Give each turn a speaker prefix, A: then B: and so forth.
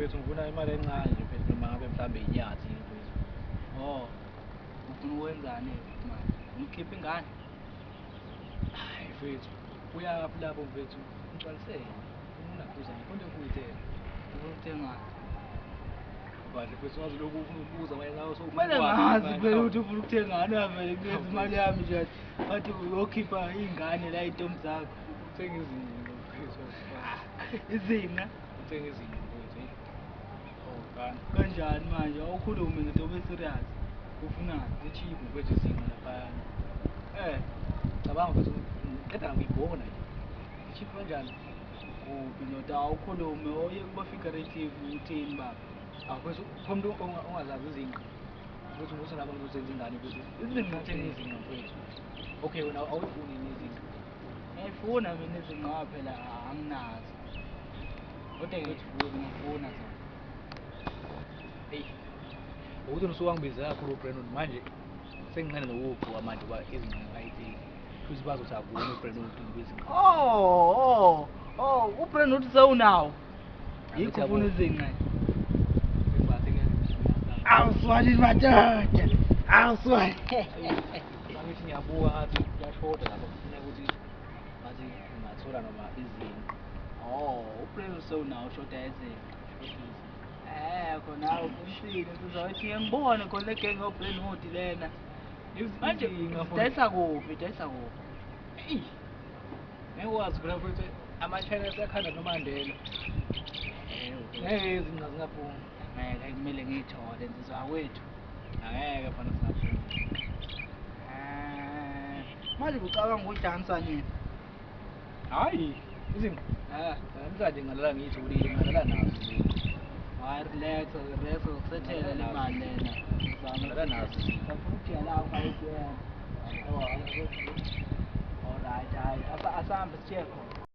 A: Mfethu, ngifuna imali encane nje mfethu, noma ngabe mhlawumbe inyathi mfethu.
B: Oh. Ufuna ukwenzani manje? Ukhipha ingane?
A: Hayi mfethu, uyaphi lapho mfethu? Ngigcwalisele. Ufuna ukuzana, konke ukuyithenga.
B: Ufuna ukuthengani?
A: Kahle mfethu, ngazi lokhu ufuna ukubuza manje nawe.
B: Kumele ngazi phela ukuthi ufuna ukuthengani, uyavele kuletha imali yami nje. Bathi uyokhipha iy'ngane la, iy'ntombi zakho.
A: Uthenga izinto mfethu.
B: Izinqa?
A: Uthenga izinto mfethu. Oh, kana.
B: Kanjani manje? Awukhulume nje, ube serious. Ufunani?
A: Zi-cheap mfethu izinqa laphayana.
B: Eh,
A: Cabanga mfethu, ngiqeda ngiyibona nje. Zi-cheap kanjani?
B: Kuphi ndoda? Awukhulume, oye kuba figurative, uthini baba?
A: Awu mfethu, khona umuntu ongazazi izinqa. Mfethu, ukuthi nabo ngizozenza ingane mfethu.
B: Izinqa?
A: Uthenga izinqa mfethu. Okay, wena awuyifuni yini izinqa?
B: Ngiyayifuna mina izinqa, phela anginazo. Kodwa ngiyifuna, ngifuna zona.
A: Eyi. Ukuthi usuke wangibiza kakhulu uBrandon manje, senginqena nokugqoka manje kuba izinqa ngayithengi. Futhi bazothi akubona uBrandon udinga izinqa.
B: Oh, uBrandon uthi sewunawo. Yikho ufuna izinqa. Awuswali madoda. Awuswali.
A: Angithi ngiyabuka, ngathi kuyashoda lapho, kufuneka ukuthi ngathi ngingathola noma izinqa.
B: Oh, uBrandon sewunawo, shoda izinqa. Eh, khona uqinisile, sizothi ngibone khona le gang yoBrandon lena. Manje dayisa kuphi? Dayisa kuphi?
A: Eyi. Ngeke wazi phela futhi, ama-China siyakhanda noMandela. Ngeke izinqa zingaphumi.
B: Ngeke, kumele ngiyithole insizwa kwethu.
A: Angeke fana singaphumi.
B: Eh, manje ucabanga ukudansa nini?
A: Hayi, izinqa.
B: Eh,
A: Namhlanje ngalala ngiyitholile, ngalala nazo izinqa.
B: Hayi, relax, relax, ukusethela le mali lena.
A: Ngalala nazo izinqa.
B: Ngifuna ukujika la ufa ATM. Alright, hayi, asambe siye khona.